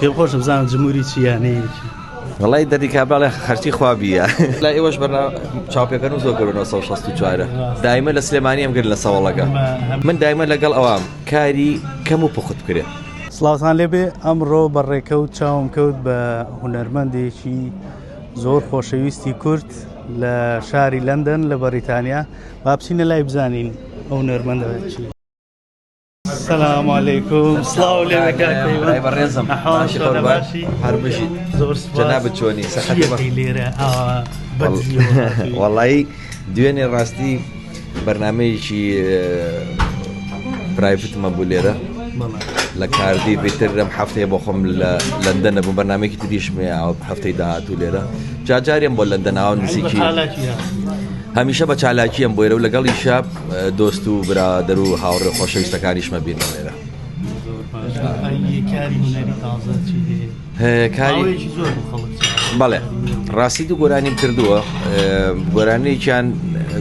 پێم خۆشە بزانم جمهوری چی یانەیەکی. وەڵای دەردی کابرا ئەڵێ خەرچی خوا بیە. لای ئێوەش بەرنا چاوپێکەن و زۆر گەورە 964 دایمە لە سلێمانی ئەم گرن لە سەوەڵەکە من دایمە لەگەڵ ئەوام کاری کەم و پوخت بکرێ. سڵاوتان لێبێ ئەمڕۆ بە ڕێکەوت چاوم کەوت بە هونەرمەندێکی زۆر خۆشەویستی کورد لە شاری لەندەن لە بەریتانیا با بچینە لای بزانین ئەو هونەرمەندە چی. سلام علیکم سڵاو لێ کاک پەیوەند برای بەڕێزم ئەحواڵ باشی چۆنە قوربان باشی هەر بژیت زۆر سپاس جەنابت چۆنی سەحەت چیەکەی لێرە ئاوا بەدزیەوە هاتووی؟ وەڵایی دوێنێ ڕاستی بەرنمەیەکی private م هەبوو لێرە بەڵێ لە کاردیف ئیتر ئەم هەفتەیە بۆ خۆم لە لەندەن بووم بەرنمەیەکی تریشم هەیە هەفتەی داهاتوو لێرە جاجاریم بۆ لەندەن ئاوا یعنی بە نزیکی چالاکی هاتووی. هەمیشە بە چالاکییەم بۆ ئێرە و لەگەڵیشا دۆست و برادەر و هاوڕێ خۆشەویستەکانیشمە بینم لێرە. زۆر باشە. ئەی کاری هونەری تازە چی هەیە؟ کاری ماوەیەکی زۆر بوو خەڵک چاوەڕێی بەڵێ کاری هونەری. ڕاستی دوو گۆرانیم کردووە گۆرانییەکیان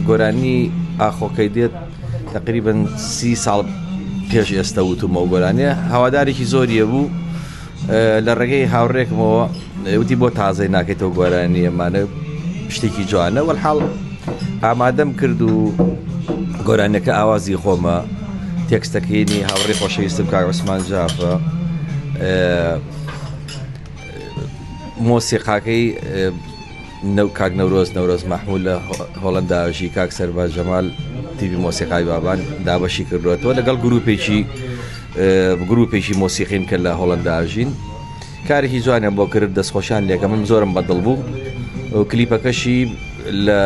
گۆرانی ئاخۆکەی دێت تقریبا 30 ساڵ پێش ئێستا وتومە و گۆرانیە هەوادارێکی زۆریە بوو لە ڕێگەی هاوڕێکمەوە وتی بۆ تازەی ناکەیتەوە گۆرانیەمانە شتێکی جوانە وەلحاڵ ئامادەم کرد و گۆرانیەکە ئاوازی خۆمە تێکستەکەینی هاوڕێ خۆشەویستم کاک عوسمان جافە مۆسیقاکەی نەو کاک نەورۆز نەورۆز مەحموود لە هۆڵەندا ژی کاک سەرباز جەمال تیپی مۆسیقای بابان دابەشی کردووەتەوە لەگەڵ گروپێکی گروپێکی مۆسیقین کە لە هۆڵەندا ژین کارێکی جوانیان بۆ کرد دەستخۆشیان لێکە من زۆرم بەدڵ بوو و کلیپەکەشی لە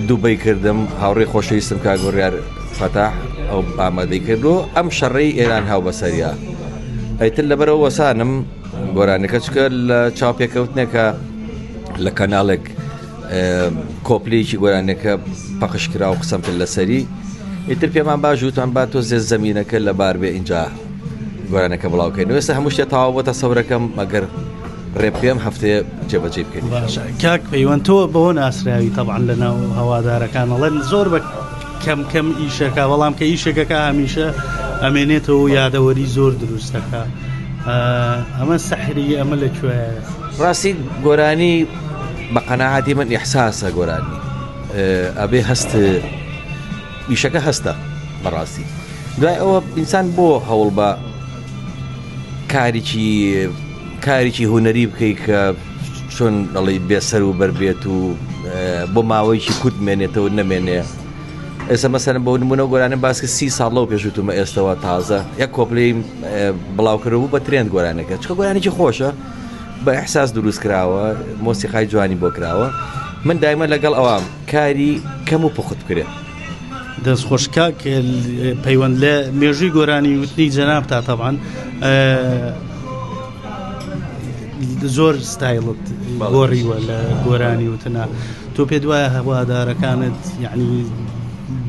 دوبەی کردم هاوڕێی خۆشەویستم کاک بڕیار فەتاح ئەو ئامادەی کرد و ئەم شەڕەی ئێران هاو بەسەریا ئەیتر لەبەرەوە وەسانم گۆرانەکە چکە لە چاوپێکەوتنێکە لە کەناڵێک کۆپلەیەکی گۆرانەکە پەخش کرا و قسەم کرد لەسەری ئیتر پێمان باش وتمان با تۆزێ زەمینەکە لەبار بێ ئینجا گۆرانەکە بڵاو کەین ئێستا هەموو شتێ تەواو بۆ تەسەورەکەم مەگەر ڕێ پێم هەفتەیە جێبەجێ بکەین باشە کاک پەیوەند تۆ بەوە ناسراوی تەبعەن لە ناو هەوادارەکان ئەڵێن زۆر بە کەم کەم ئیشەکە بەڵام کە ئیشێکەکە هەمیشە ئەمێنێتەوە و یادەوەری زۆر دروستەکە ئەمە سەحری ئەمە لە کوێ ڕاستی گۆرانی بە قەناعەتی من ئیحساسە گۆرانی ئەبێ هەست ئیشەکە هەستە بەڕاستی دوای ئەوە ئینسان بۆ هەوڵ بە کارێکی کارێکی هوەری بکەیت کە چۆن دەڵی بێسەر و بەربێت و بۆ ماوەیەکی کورت مێنێتەوە نەمێنێ ئێستا مەسەن بۆ نمونە گۆرانم باس کرد سی ساڵ لەو پێشوتومە ئێستەوە تازە یەک کۆپلەی بڵاو کردبوو بە trend گۆرانەکە چکە گۆرانێکی خۆشە بە ئیحساس دروست کراوە مۆسیقای جوانی بۆ کراوە من دایمە لەگەڵ ئەوام کاری کەم و پوخت بکرێ. دەست خۆش کاک پەیوەند لە مێژووی گۆرانی وتنی جەنابتا تەبعەن زۆر ستایلت گۆڕیوە لە گۆرانی وتنا تۆ پێت وایە هەوادارەکانت یعنی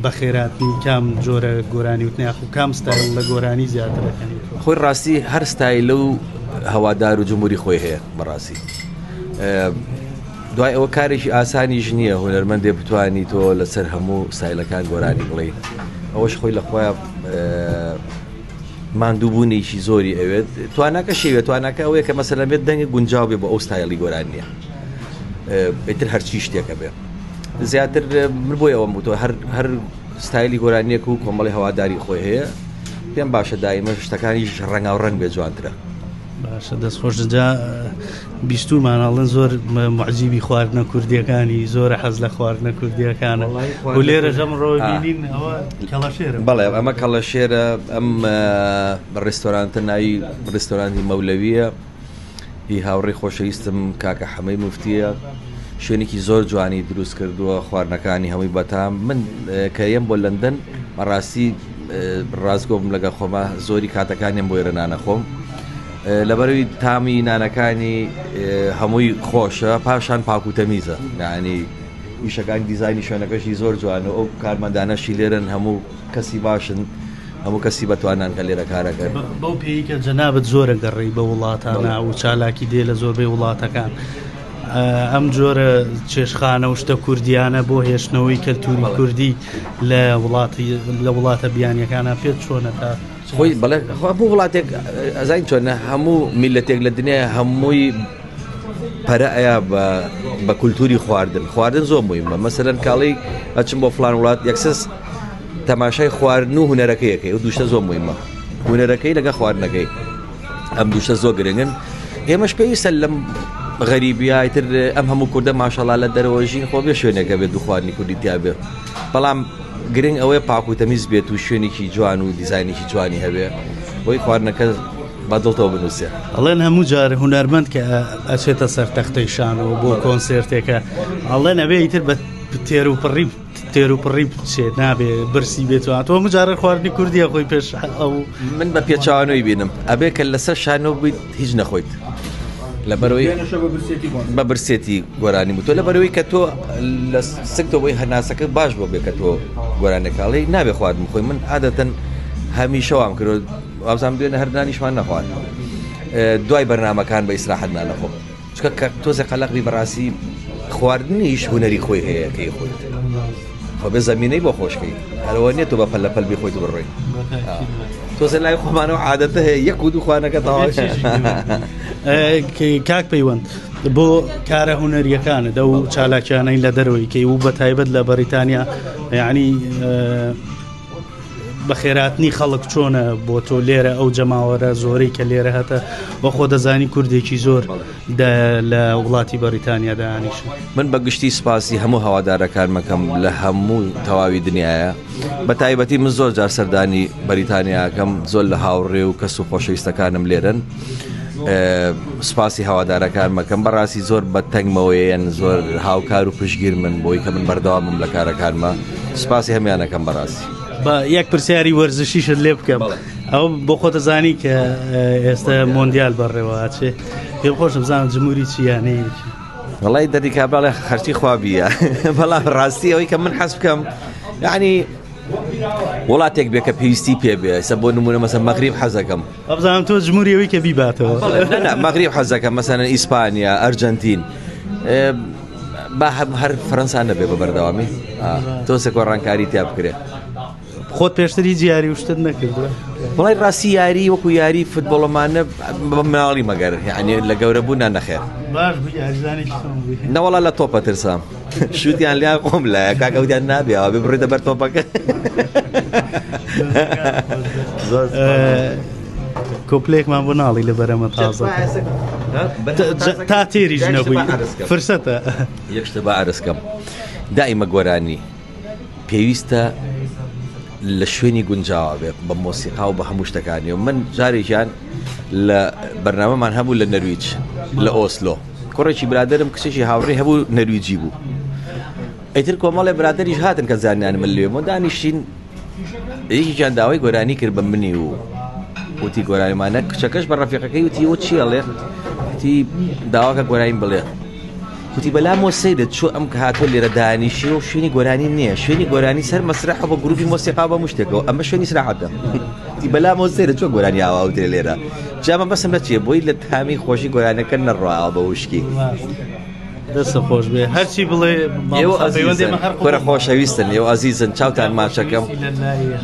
بەخێراتنی کام جۆرە گۆرانی وتنە یاخو کام ستایل لە گۆرانی زیاتر ئەکەنیت؟ خۆی ڕاستی هەر ستایلە و هەوادار و جمهوری خۆی هەیە بەڕاستی دوای ئەوە کارێکی ئاسانیش نییە هونەرمەندێ بتانی تۆ لەسەر هەموو ستایلەکان گۆرانی بڵێ ئەوەش خۆی لە خۆیان ماندووبوونێکی زۆری ئەوێت تواناکە شێوێت تواناکە ئەوەیە کە مەسەلەن بێت دەنگی گونجاو بێ بۆ ئەو ستایلی گۆرانیە ئیتر هەرچی شتێکە بێ زیاتر من بۆی ئەوەم وتوە هەر هەر ستایلی گۆرانیەک و کۆمەڵی هەواداری خۆی هەیە پێم باشە دایمە شتەکانیش ڕەنگاو ڕەنگ بێ جوانترە. باشە دەست خۆش جا بیستومان ئەڵێن زۆر معجیبی خواردنە کوردیەکانی زۆرە حەز لە خواردنە کوردیەکانە و لێرە ژەم ڕۆ بینین ئەوە کەڵەشێرە بەڵێ ئەمە کەڵەشێرە ئەم ڕێستۆرانتە ناوی ڕێستۆرانتی مەولەویە هی هاوڕێی خۆشەویستم کاکە حەمەی موفتیە شوێنێکی زۆر جوانی دروست کردووە خواردنەکانی هەمووی بەتام من کە یەم بۆ لەندەن بەڕاستی ڕاستگۆ بم لەگەڵ خۆما زۆری کاتەکانیم بۆ ئێرە نانەخۆم لەبەروی تامی نانەکانی هەمووی خۆشە پاشان پاک و تەمیزە یعنی ئیشەکانی دیزایانی شوێنەکەشی زۆر جوانە ئەو کارمەندانەشی لێرن هەموو کەسی باشن هەموو کەسی بەتوانان کە لێرە کارەکەن. بەو پێیەی کە جەنابت زۆر ئەگەڕێی بە وڵاتانا و چالاکی دێ لە زۆربەی وڵاتەکان ئەم جۆرە چێشخانە و شتە کوردیانە بۆ هێشتنەوەی کەلتوری کوردی لە وڵاتی لە وڵاتە بیانیەکانە پێت چۆنە تا؟ خۆی بەڵێ هەموو وڵاتێک ئەزانین چۆنە هەموو میلەتێک لە دنیا هەمووی پەرە ئەیا بە بە کولتوری خواردن خواردن زۆر مهمە مەسەلەن کاڵی ئەچم بۆ فلان وڵات یەکسەس تەماشای خواردن و هونەرەکەیەکەی و دووشتە زۆر مهمە هونەرەکەی لەگە خواردنەکەی ئەم دووشتە زۆر گرنگن ئێمەش پێویستە لەم غەریبیا ئیتر ئەم هەموو کوردە ماشەڵا لە دەرەوە ژین خۆ بێ شوێنێکە بێت دوخواردنی کوردی تیا بێ بەڵام گرنگ ئەوەیە پاک و تەمیز بێت و شوێنێکی جوان و دیزاینێکی جوانی هەبێ بۆی خواردنەکە بە دڵتەوە بنووسێ. ئەڵێن هەموو جار هونەرمەند کە ئەچێتە سەر تەختەی شانۆ بۆ کۆنسێرتێکە ئەڵێن ئەبێ ئیتر بە تێر و پڕی تێر و پڕی بچێت نابێ برسی بێت و تۆ هەموو جارە خواردنی کوردیە خۆی پێش ئەو من بە پێچەوانەوەی بینم ئەبێ کە لەسەر شانۆ بوویت هیچ نەخۆیت لەبەرەوەی بە برسێتی گۆرانی بوو تۆ لەبەرەوەی کە تۆ لە سکتەوە بۆی هەناسەکە باش بۆ بێ کە تۆ گۆرانەکەڵی نابێ خواردن خۆی من عادەتەن هەمیشە وام کرد وابزانم دوێنێ هەر نانیشمان نەخوارد دوای بەرنامەکان بە ئیسراحەت نان نەخۆم چونکە کە تۆزێ قەلەق بی بەڕاستی خواردنیش هونەری خۆی هەیە کەی خۆیت خۆ بێ زەمینەی بۆ خۆشکەی هەرەوە نییە تۆ بە پەل لە پەل بی خۆیت بڕۆی تۆزێ لای خۆمانەوە عادەتە هەیە یەک و دوو خوانەکە تەواو کاک پەیوەند بۆ کارە هونەریەکانت ئەو چالاکیانەی لە دەرەوەی کەی و بە تایبەت لە بەریتانیا یعنی بەخێراتنی خەڵک چۆنە بۆ تۆ لێرە ئەو جەماوەرە زۆرەی کە لێرە هەتە وە خۆ دەزانی کوردێکی زۆر لە وڵاتی بەریتانیا دانیشن. من بە گشتی سپاسی هەموو هەوادارەکانمەکەم لە هەموو تەواوی دنیاە بە تایبەتی من زۆر جار سەردانی بەریتانیاکەم زۆر لە هاوڕێ و کەس و خۆشەویستەکانم لێرن سپاسی هەوادارەکانمەکەم بەڕاستی زۆر بە تەنگمەوەیەن زۆر هاوکار و پشگیر من بۆی کە من بەردەوامم لە کارەکانمە سپاسی هەمیانەکەم بەڕاستی. با یەک پرسیاری وەرزشیشت لێ بکەم ئەو بۆ خۆتەزانی کە ئێستا مۆندیال بەڕێوە ئەچێ پێم خۆشە بزانم جمهوری چی یانەیەکی وڵی دەردی کابراڵێ خەرچی خوا بیە بەڵام ڕاستی ئەوەی کە من حەز بکەم یعنی وڵاتێک بێ کە پێویستی پێ بێ ئێستا بۆ نمونە مەسە مەغریب حەزەکەم ئەبزانم تۆ جمهوری ئەوەی کە بیباتەوە مەغریب حەزەکەم مەسەلەن ئیسپانیا ئەرجەنتین با هەر فەرەنسا نەبێ بە بەردەوامی تۆسێک گۆڕانکاری تیا بکرێ. خۆت پێشتر هیچ یاری و شتت نەکردووە؟ وڵی ڕاستی یاری وەکو یاری فتبۆڵەمانە بە مناڵی مەگەر یعنی لە گەورە بوو نەخێر باش بوو یاریزانێکی چۆن بووی؟ نەوەڵا لە تۆپە ترسام شوتیان لیا خۆم لایە کاکە وتیان نابێ ئەوە بڕێتە بەر تۆپەکە زۆر کۆپلێکمان بۆ ناڵی لە بەرەمە تازە تا تێریش نەبووی فرسەتە یەک شتە با عەرز کەم دائیمە گۆرانی پێویستە لە شوێنی گونجاوە بێ بە مۆسیقا و بە هەموو شتەکانی و من جارێکیان لە بەرنامەمان هەبوو لە نەرویج لە ئۆسلۆ کوڕێکی برادرم کچێکی هاوڕێ هەبوو نەرویجی بوو ئیتر کۆمەڵێ برادریش هاتن کە زانیان من لێمە دانیشتین یەکێکیان داوای گۆرانی کرد بە منی و وتی گۆرانیمانە کچەکەش بە ڕەفیقەکەی وتی ئەوە چی ئەڵێ وتی داواکە گۆرانیم بڵێ وتی بەلامەوە سەیرە چۆ ئەم کە هاتووە لێرە دانیشی و شوێنی گۆرانی نییە شوێنی گۆرانی سەر مەسرح بە گروپی مۆسیقا بە مشتێکەوە ئەمە شوێنی سراحەتە وتی بەلامەوە سەیرە چۆ گۆرانی ئاوا وترێ لێرە جا مەبەستم لە چییە بۆی لە تامی خۆشی گۆرانەکە نەڕواوە بە وشکی. دەستت خۆش بێ هەرچی بڵێ ئێوە ئەزیزن کورە خۆشەویستن ئێوە ئەزیزن چاوتان ماچەکەم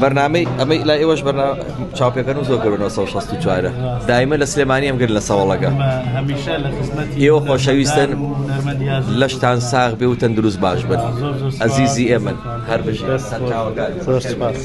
بەرنامەی ئەمەی لای ئێوەش بەرنا چاوپێکەن و زۆر گەورە 964 دایمە لە سلێمانی ئەم گرت لە سەوڵەکە هەمیشە لە خزمەتی ئێوە خۆشەویستن لەشتان ساغ بێ و تەندروست باش بن ئەزیزی ئێمن هەر بژی زۆر سپاس.